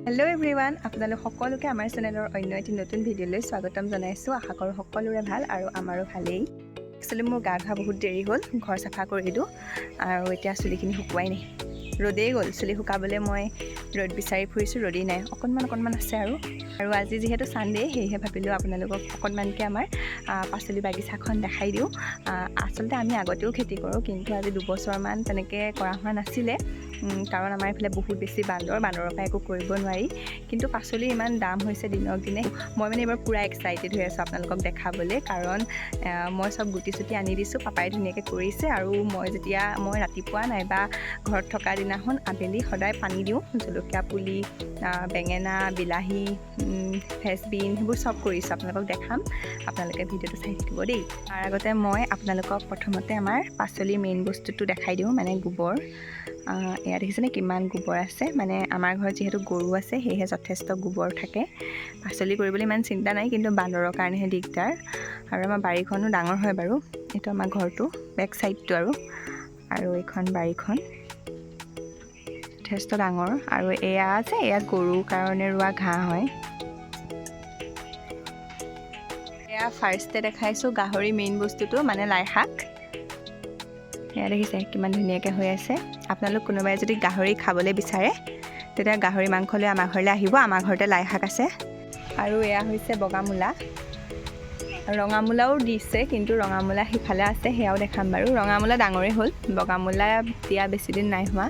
Hello' everyone, আপোনালোক সকলোকে আমাৰ চেনেলৰ অন্য এটি নতুন ভিডিঅ'লৈ স্বাগতম জনাইছোঁ। আশা কৰোঁ সকলোৰে ভাল আৰু আমাৰো ভালেই। একচুৱেলি মোৰ গা ধোৱা বহুত দেৰি হ'ল, ঘৰ চাফা কৰিলোঁ আৰু এতিয়া চুলিখিনি শুকোৱাই নাই, ৰ'দেই গ'ল। চুলি শুকাবলৈ মই ৰ'দ বিচাৰি ফুৰিছোঁ, ৰ'দেই নাই, অকণমান অকণমান আছে। আৰু আৰু আজি যিহেতু ছানডে, সেয়েহে ভাবিলোঁ আপোনালোকক অকণমানকৈ আমাৰ পাচলি বাগিচাখন দেখাই দিওঁ। আচলতে আমি আগতেও খেতি কৰোঁ, কিন্তু আজি 2 বছৰমান তেনেকৈ কৰা হোৱা নাছিলে, কাৰণ আমাৰ এইফালে বহুত বেছি বান্দৰ, বান্দৰৰ পৰা একো কৰিব নোৱাৰি। কিন্তু পাচলি ইমান দাম হৈছে দিনক দিনে, মই মানে এইবাৰ পূৰা এক্সাইটেড হৈ আছোঁ আপোনালোকক দেখাবলৈ, কাৰণ মই চব গুটি চুটি আনি দিছোঁ, পাপাই ধুনীয়াকৈ কৰিছে। আৰু মই যেতিয়া মই ৰাতিপুৱা নাইবা ঘৰত থকা দিনাখন আবেলি সদায় পানী দিওঁ। জলকীয়া পুলি, বেঙেনা, বিলাহী, ফ্ৰেঞ্চবিন, সেইবোৰ চব কৰিছোঁ। আপোনালোকক দেখাম, আপোনালোকে ভিডিঅ'টো চাই থাকিব দেই। তাৰ আগতে মই আপোনালোকক প্ৰথমতে আমাৰ পাচলিৰ মেইন বস্তুটো দেখাই দিওঁ, মানে গোবৰ। এয়া দেখিছেনে কিমান গোবৰ আছে? মানে আমাৰ ঘৰত যিহেতু গৰু আছে, সেয়েহে যথেষ্ট গোবৰ থাকে। পাচলি কৰিবলৈ ইমান চিন্তা নাই, কিন্তু বান্দৰৰ কাৰণেহে দিগদাৰ। আৰু আমাৰ বাৰীখনো ডাঙৰ হয় বাৰু। এইটো আমাৰ ঘৰটো বেক চাইডটো আৰু আৰু এইখন বাৰীখন যথেষ্ট ডাঙৰ। আৰু এয়া যে এয়া গৰুৰ কাৰণে ৰোৱা ঘাঁহ হয়। এয়া ফাৰ্ষ্টে দেখাইছোঁ গাহৰি মেইন বস্তুটো, মানে লাই শাক। এয়া দেখিছে কিমান ধুনীয়াকৈ হৈ আছে। আপোনালোক কোনোবাই যদি গাহৰি খাবলৈ বিচাৰে, তেতিয়া গাহৰি মাংস লৈ আমাৰ ঘৰলৈ আহিব। আমাৰ ঘৰতে লাই শাক আছে। আৰু এয়া হৈছে বগা মূলা। ৰঙা মূলাও দিছে, কিন্তু ৰঙা মূলা সিফালে আছে, সেয়াও দেখাম বাৰু। ৰঙা মূলা ডাঙৰেই হ'ল, বগা মূলা দিয়া বেছি দিন নাই হোৱা।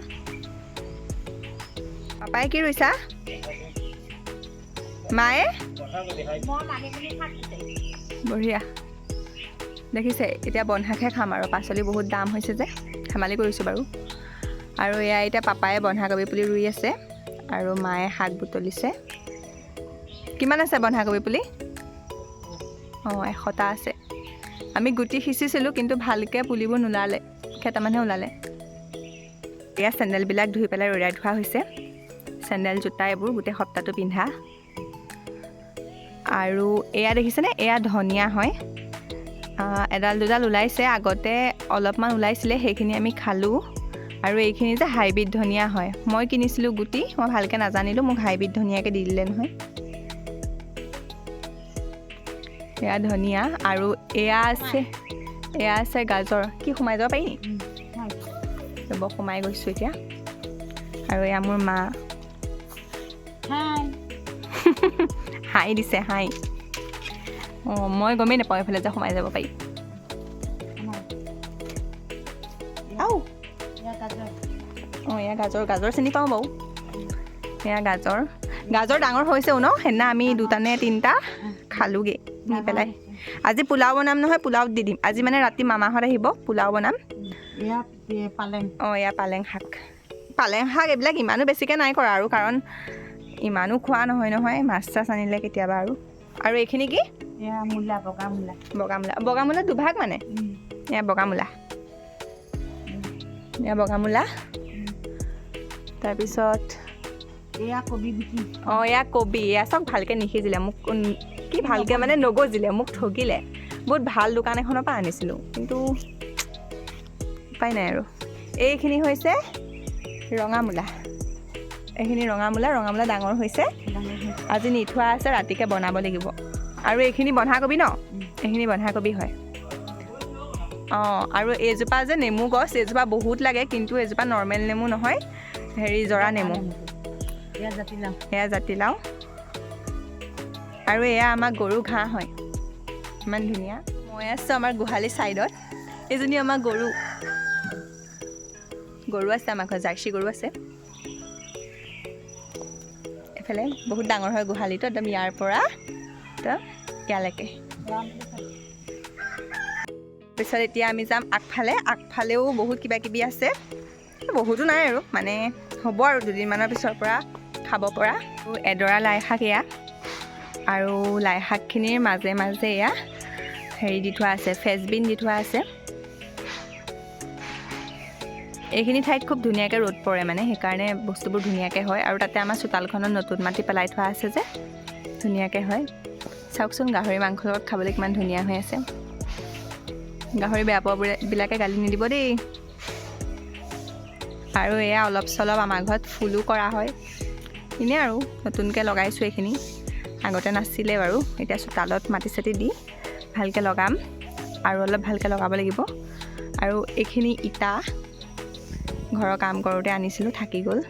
পাপাই কি ৰুইছা? মায়ে বঢ়িয়া দেখিছে। এতিয়া বনশাকহে খাম আৰু পাচলি বহুত দাম হৈছে যে, ধেমালি কৰিছোঁ বাৰু। আৰু এয়া এতিয়া পাপাই বন্ধাকবি পুলি ৰুই আছে আৰু মায়ে শাক বুটলিছে। কিমান আছে বন্ধাকবি পুলি? অঁ, 100টা আছে। আমি গুটি সিঁচিছিলোঁ, কিন্তু ভালকৈ পুলিবোৰ নোলালে, কেইটামানহে ওলালে। এয়া চেণ্ডেলবিলাক ধুই পেলাই ৰ'দাই থোৱা হৈছে। চেণ্ডেল, জোতা এইবোৰ গোটেই সপ্তাহটো পিন্ধা। আৰু এয়া দেখিছেনে? এয়া ধনিয়া হয়। এডাল দুডাল ওলাইছে, আগতে অলপমান ওলাইছিলে, সেইখিনি আমি খালোঁ। আৰু এইখিনি যে হাইব্ৰীড ধনিয়া হয়। মই কিনিছিলোঁ গুটি, মই ভালকৈ নাজানিলোঁ, মোক হাইব্ৰীড ধনিয়াকৈ দি দিলে নহয়। এয়া ধনিয়া আৰু এয়া আছে গাজৰ। কি সোমাই যাব পাৰি নি? ৰ'ব, সোমাই গৈছোঁ এতিয়া। আৰু এয়া মোৰ মা। হাই। হাঁহি দিছে, হাঁহি। অঁ, মই গমেই নাপাওঁ এইফালে যে সোমাই যাব পাৰি। আও। অঁ, এয়া গাজৰ। গাজৰ চিনি পাওঁ বাৰু। এয়া গাজৰ। গাজৰ ডাঙৰ হৈছেও ন? সেইদিনা আমি দুটা নে তিনিটা খালোগৈ নি পেলাই। আজি পোলাও বনাম নহয়, পোলাওত দি দিম। আজি মানে ৰাতি মামাহঁত আহিব, পোলাও বনাম। এয়া পালেং। অঁ, এয়া পালেং শাক। পালেং শাক এইবিলাক ইমানো বেছিকৈ নাই কৰা আৰু, কাৰণ ইমানো খোৱা নহয় নহয়, মাছ চাছ আনিলে কেতিয়াবা। আৰু আৰু এইখিনি কি? এয়া মূলা, বগা মূলা। বগা মূলা। বগা মূলা দুভাগ মানে। এয়া বগা মূলা, এয়া বগা মূলা। তাৰপিছত এয়া কবি গুটি। অঁ, এয়া কবি। এয়া চাওক, ভালকৈ নিসিজিলে, মোক কি ভালকৈ মানে নগজিলে, মোক ঠগিলে। বহুত ভাল দোকান এখনৰ পৰা আনিছিলোঁ, কিন্তু উপায় নাই আৰু। এইখিনি হৈছে ৰঙা মূলা। এইখিনি ৰঙা মূলা। ৰঙা মূলা ডাঙৰ হৈছে, আজি নি থোৱা আছে, ৰাতিকৈ বনাব লাগিব। আৰু এইখিনি বন্ধাকবি ন? এইখিনি বন্ধাকবি হয়। অঁ, আৰু এইজোপা যে নেমু গছ, এইজোপা বহুত লাগে, কিন্তু এইজোপা নৰ্মেল নেমু নহয়, হেৰি জৰা নেমু। এয়া জাতিলাও। এয়া জাতিলাও। আৰু এয়া আমাৰ গৰু ঘাঁহ হয়, ইমান ধুনীয়া। মই আছোঁ আমাৰ গোহালি ছাইডত। এইজনী আমাৰ গৰু। গৰু আছে আমাৰ ঘৰত, জাৰ্চি গৰু আছে। এইফালে বহুত ডাঙৰ হয় গোহালিটো, একদম ইয়াৰ পৰা একদম ইয়ালৈকে। পিছত এতিয়া আমি যাম আগফালে। আগফালেও বহুত কিবা কিবি আছে, বহুতো নাই আৰু, মানে হ'ব আৰু দুদিনমানৰ পিছৰ পৰা খাব পৰা। আৰু এডৰা লাই শাক এয়া। আৰু লাই শাকখিনিৰ মাজে মাজে এয়া হেৰি দি থোৱা আছে, ফ্ৰেঞ্চবিন দি থোৱা আছে। এইখিনি ঠাইত খুব ধুনীয়াকৈ ৰ'দ পৰে, মানে সেইকাৰণে বস্তুবোৰ ধুনীয়াকৈ হয়। আৰু তাতে আমাৰ চোতালখনত নতুন মাটি পেলাই থোৱা আছে যে, ধুনীয়াকৈ হয়। চাওকচোন, গাহৰি মাংসৰ লগত খাবলৈ কিমান ধুনীয়া হৈ আছে। গাহৰি বেয়া পোৱাবিলাকে গালি নিদিব দেই। আৰু এয়া অলপ চলপ আমাৰ ঘৰত ফুলো কৰা হয়। এনেই আৰু নতুনকৈ লগাইছোঁ এইখিনি, আগতে নাছিলে বাৰু। এতিয়া চোতালত মাটি চাটি দি ভালকৈ লগাম আৰু অলপ ভালকৈ লগাব লাগিব। আৰু এইখিনি ইটা ঘৰৰ কাম কৰোঁতে আনিছিলোঁ, থাকি গ'ল।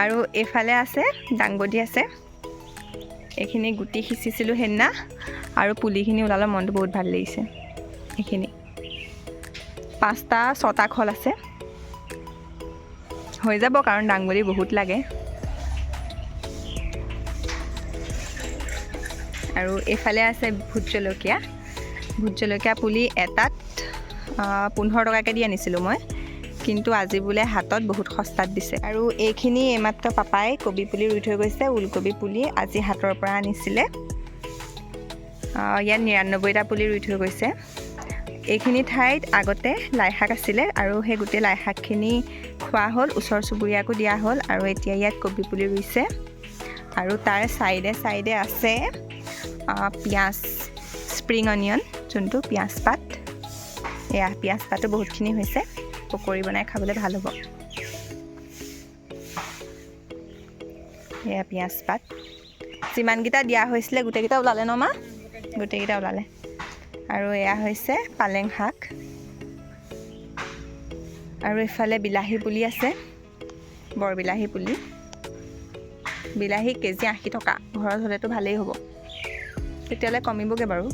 আৰু এইফালে আছে দাংবডি আছে, এইখিনি গুটি সিঁচিছিলোঁ সেইদিনা আৰু পুলিখিনি ওলালে, মনটো বহুত ভাল লাগিছে। এইখিনি 5টা 6টা খল আছে, হৈ যাব কাৰণ দাংবডি বহুত লাগে। আৰু এইফালে আছে ভোট জলকীয়া। ভোট জলকীয়া পুলি এটাত 15 টকাকৈ দি আনিছিলোঁ মই, কিন্তু আজি বোলে হাতত বহুত সস্তাত দিছে। আৰু এইখিনি এইমাত্ৰ পাপাই কবি পুলি ৰুই থৈ গৈছে, ওলকবি পুলি আজি হাতৰ পৰা আনিছিলে। ইয়াত 99টা পুলি ৰুই থৈ গৈছে। এইখিনি ঠাইত আগতে লাই শাক আছিলে আৰু সেই গোটেই লাই শাকখিনি খোৱা হ'ল, ওচৰ চুবুৰীয়াকো দিয়া হ'ল। আৰু এতিয়া ইয়াত কবি পুলি ৰুইছে। আৰু তাৰ চাইডে চাইডে আছে পিঁয়াজ, স্প্ৰিং অনিয়ন যোনটো পিঁয়াজ পাত, এয়া পিঁয়াজ পাতো বহুতখিনি হৈছে, পকৰি বনাই খাবলৈ ভাল হ'ব। এয়া পিঁয়াজ পাত যিমানকেইটা দিয়া হৈছিলে গোটেইকেইটা ওলালে ন মা? গোটেইকেইটা ওলালে। আৰু এয়া হৈছে পালেং শাক। আৰু এইফালে বিলাহী পুলি আছে, বৰ বিলাহী পুলি। বিলাহী কেজি 80 টকা, ঘৰত হ'লেতো ভালেই হ'ব, তেতিয়াহ'লে কমিবগৈ বাৰু।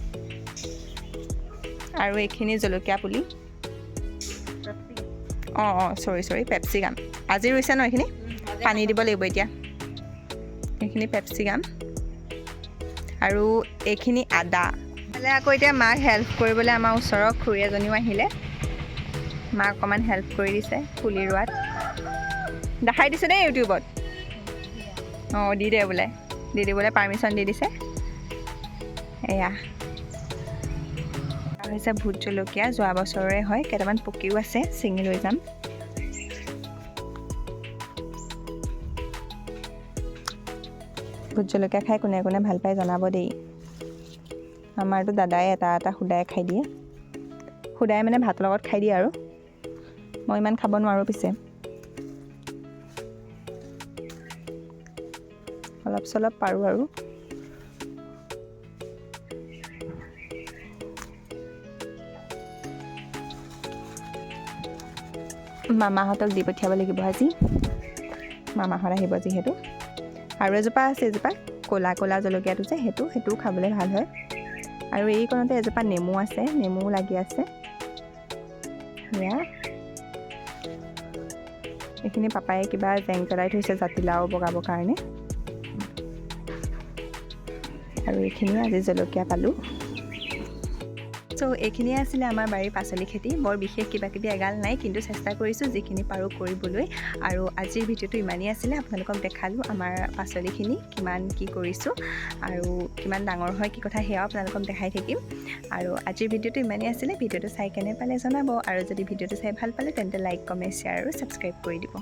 আৰু এইখিনি জলকীয়া পুলি, অঁ অঁ চৰি চৰি পেপচিকাম আজি ৰুইছে ন এইখিনি, পানী দিব লাগিব এতিয়া। এইখিনি পেপচিকাম আৰু এইখিনি আদা। এইফালে আকৌ এতিয়া মাক হেল্প কৰিবলৈ আমাৰ ওচৰৰ খুৰী এজনীও আহিলে, মাক অকণমান হেল্প কৰি দিছে পুলি ৰোৱাত। দেখাই দিছে দেই ইউটিউবত, অঁ দি দে বোলে, দি দিবলৈ পাৰ্মিশ্যন দি দিছে। এয়া হৈছে ভোট জলকীয়া, যোৱা বছৰৰে হয়, কেইটামান পকিও আছে, ছিঙি লৈ যাম। ভোট জলকীয়া খাই কোনে কোনে ভাল পায় জনাব দেই। আমাৰতো দাদাই এটা এটা সুদাই খাই দিয়ে, সুদাই মানে ভাতৰ লগত খাই দিয়ে আৰু মই ইমান খাব নোৱাৰোঁ পিছে, অলপ চলপ পাৰোঁ আৰু। মামাহঁতক দি পঠিয়াব লাগিব আজি, মামাহঁত আহিব যিহেতু। আৰু এজোপা আছে, এজোপা ক'লা ক'লা জলকীয়াটো যে, সেইটোও খাবলৈ ভাল হয়। আৰু এইকণতে এজোপা নেমু আছে, নেমুও লাগি আছে। সেয়া এইখিনি পাপাই কিবা জেং জ্বলাই থৈছে জাতিলাও বগাবৰ কাৰণে। আৰু এইখিনি আজি জলকীয়া পালোঁ। এইখিনিয়ে আছিলে আমাৰ বাৰীৰ পাচলি খেতি। বৰ বিশেষ কিবা কিবি এগাল নাই, কিন্তু চেষ্টা কৰিছোঁ যিখিনি পাৰোঁ কৰিবলৈ। আৰু আজিৰ ভিডিঅ'টো ইমানেই আছিলে, আপোনালোকক দেখালোঁ আমাৰ পাচলিখিনি কিমান কি কৰিছোঁ আৰু কিমান ডাঙৰ হয় কি কথা, সেয়াও আপোনালোকক দেখাই থাকিম। আৰু আজিৰ ভিডিঅ'টো ইমানেই আছিলে। ভিডিঅ'টো চাই কেনে পালে জনাব, আৰু যদি ভিডিঅ'টো চাই ভাল পালে তেন্তে লাইক, কমেণ্ট, শ্বেয়াৰ আৰু ছাবস্ক্ৰাইব কৰি দিব।